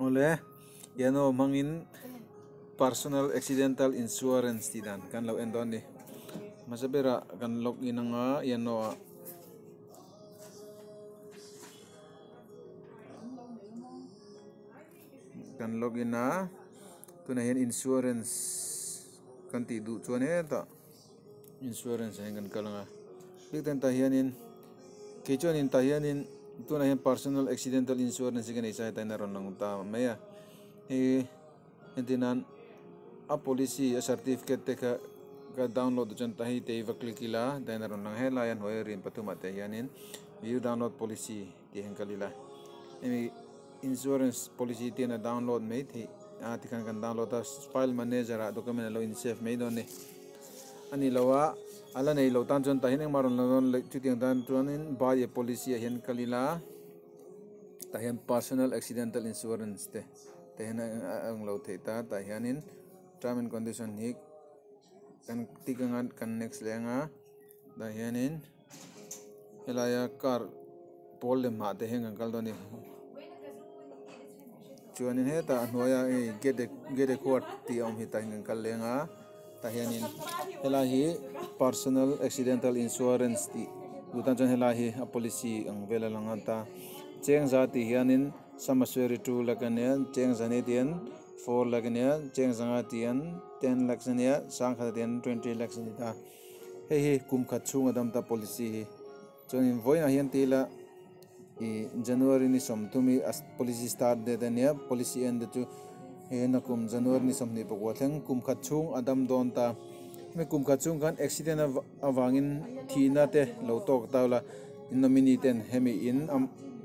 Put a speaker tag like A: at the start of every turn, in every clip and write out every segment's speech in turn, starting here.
A: Awle piano hmangin personal accidental insurance tih dan kan lo en dawn a ni hmasa berah kan log in anga piano ah. Kan log in a tunah hian insurance kan tih duh chuan hetah insurance ah hian kan kal ang a bik ten tah hianin kei chuanin tah hianin tunah hian personal accidental insurance hi ka nei sa hetah hian a rawn lang ta mai a hei entir nan a policy a certificate te kha ka download duh chuan tah hei te hi va click ila tah hian a rawn lang helai a hnuai rian pathum ah te hianin view download policy tih hian kal ila hemi insurance policy te hian a download mai theih a tikhan kan download a file manager ah document alo in save mai dawn a ni a ni lo a a la nei lo tan chuan tah hian engmah rawn la dawn leh chutiang tan chuanin buy a policy ah hian kal ila tah hian personal accidental insurance te tah hian a ang lo theih ta tah hianin term and condition hi kan tick anga kan next leh anga tah hianin. Helaia car pawl lem ah te hian kan kal dawn a ni chuanin hetah a hnuaiah hei gate gate quart tih a awm hi tah hian kan kal leng a tah hianin helai hi personal accidental insurance tih duh tan chuan helai hi a policy ang vel a lang a ta cheng za tih hianin sum assured two lakh a nia cheng zahnih tih hian four lakh a nia cheng zanga tih hian ten lakhs a nia sangkhat tih hian twenty lakhs a ni ta. Hei hi kum khat chhunga dam ta policy hi chuanin vawiinah hian ti ila ih January ni sawmthum hi a policy start date a nia policy end te chu he nakum January ni sawmhnih pakua thleng kum khat chhung a dam dawn ta hemi kum khat chhung khan accident avangin thihna te lo tawk ta ula nominee ten hemi in a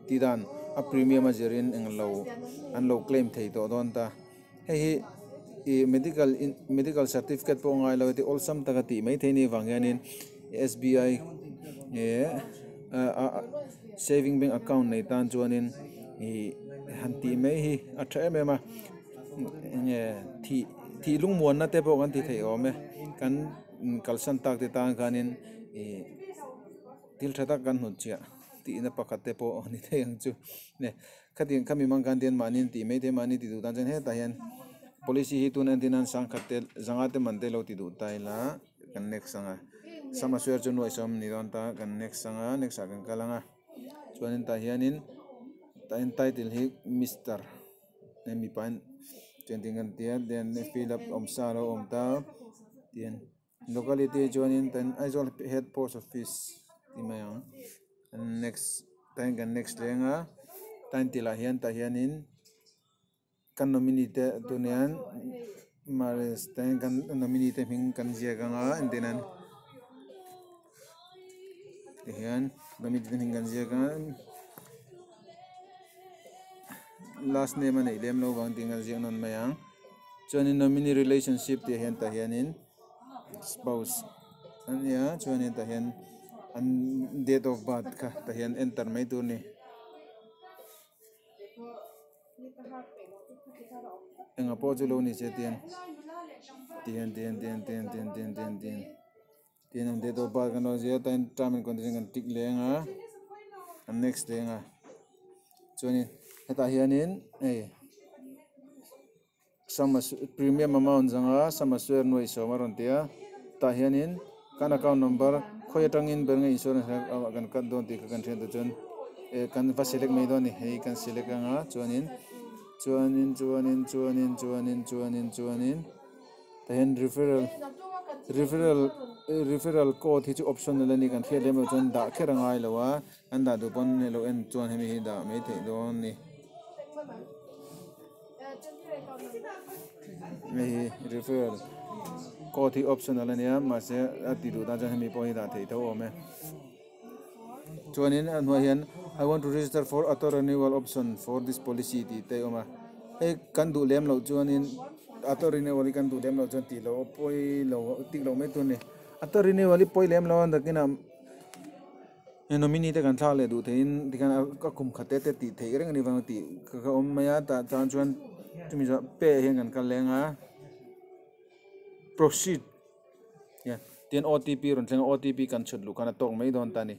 A: tih dan a premium a zirin englo an lo claim thei tawh dawn ta. Hei hi ih medical in medical certificate pawh a ngai lo a ti awlsam taka tih mai thei a nih vang hianin S B I eh ah saving bank account nei tan chuanin ih han tih mai hi a tha em em a enge thih thih lungmuanna te pawh kan ti thei awm e kan kalsan tak te tan khanin ih thil tha tak kan hnut chhiah tihna pakhat te pawh a ni thei ang chu. Khatiang kha mi mang khan tian mahni an tih mai thei mahni ti duh tan chuan hetah hian policy hi tuna entir nan sangkhat te zanga te man te lo ti duh ta ila kan next ang a sum assured chu nuaih sawm a ni dawn ta kan next ang a next ah kan kal ang a chuanin tah hianin tah hian title hi mister hei mipa in chuan tin kan tia then fill up awm sa alo awm ta tian. Locality chuanin tan Aizawl head post office tih mai ang next tain kan next leh anga tain tih lah hian tah hianin kan nominee te tunian marriage tain kan nominee te hming kan ziak anga entirnan tihian nominee te hming kan ziak anga last name a neih lem loh vang tiin kan ziak nawn mai ang chuanin nominee relationship tih ah hian tah hianin. Spouse a nia chuanin tah hian an date of birth kha tah hian enter mai tur a ni enga pawh chu lo ni se tian tihian tihian tihian tihian tihian tihian tihian tihian tihian an date of birth kan lo zia a term and condition kan tick leh anga kan next leh anga chuanin hetah hianin hei. Sum premium amount zanga sum assured nuaih sawm a rawn ti a tah hianin kan account number khawi atangin ber nge insurance ah kan cut dawn tih kha kan hriat duh chuan eh kan va select mai dawn a ni hei kan select anga chuanin chuanin chuanin chuanin chuanin chuanin chuanin tah hian referral referral referral code hi chu optional a ni kan hriat lem loh chuan dah kher a ngai lo a an dah duh pawn hei lo en chuan hemi hi dah mai theih dawn a ni. Hei hi referral code hi optional a nia mahse a ti duh tan chuan hemi pawh hi dah theih tho awm e chuanin a hnuaiah hian I want to register for auto renewal option for this policy tih te a awm a hei kan duh lem loh chuanin auto renewal hi kan duh lem loh chuan tih loh a pawi lo tik loh mai tur a ni auto renewal hi pawi lem lo a nakinah. He nominee te kan thlak leh duh theihin tikhian a kum khat te te tih theih reng a ni vang tih ka awm mai a tah chuan chuan chumi zawh pay ah hian kan kal leng a proceed hian tin O T P rawn thleng a O T P kan chhut luh khan a tawk mai dawn ta a ni.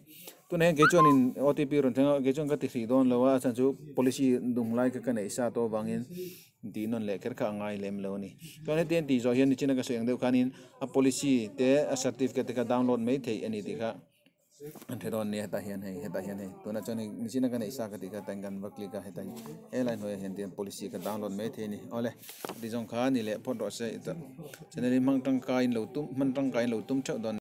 A: Tunah hian kei chuanin otp rawn thleng a kei chuan ka ti hrih dawn lo a a chhan chu policy dum lai kha ka neih sa tawh avangin tih nawn leh kher kha a ngai lem lo a ni. Chuan heti an tih zawh hian nichina ka sawi ang deuh khanin a policy te a certificate te kha download mai theih a ni tih kha an hre dawn nia hetah hian hei hetah hian hei tunah chuan hei nichina ka neih sa ka tih kha hetah hian kan va click a hetah hian helai hnuaiah hian tihian policy ka download mai thei a ni. Awle ti zawng kha ni leh phawt rawh se channel hi hmang tangkaiin lo tum hman tangkaiin lo tum theuh dawn.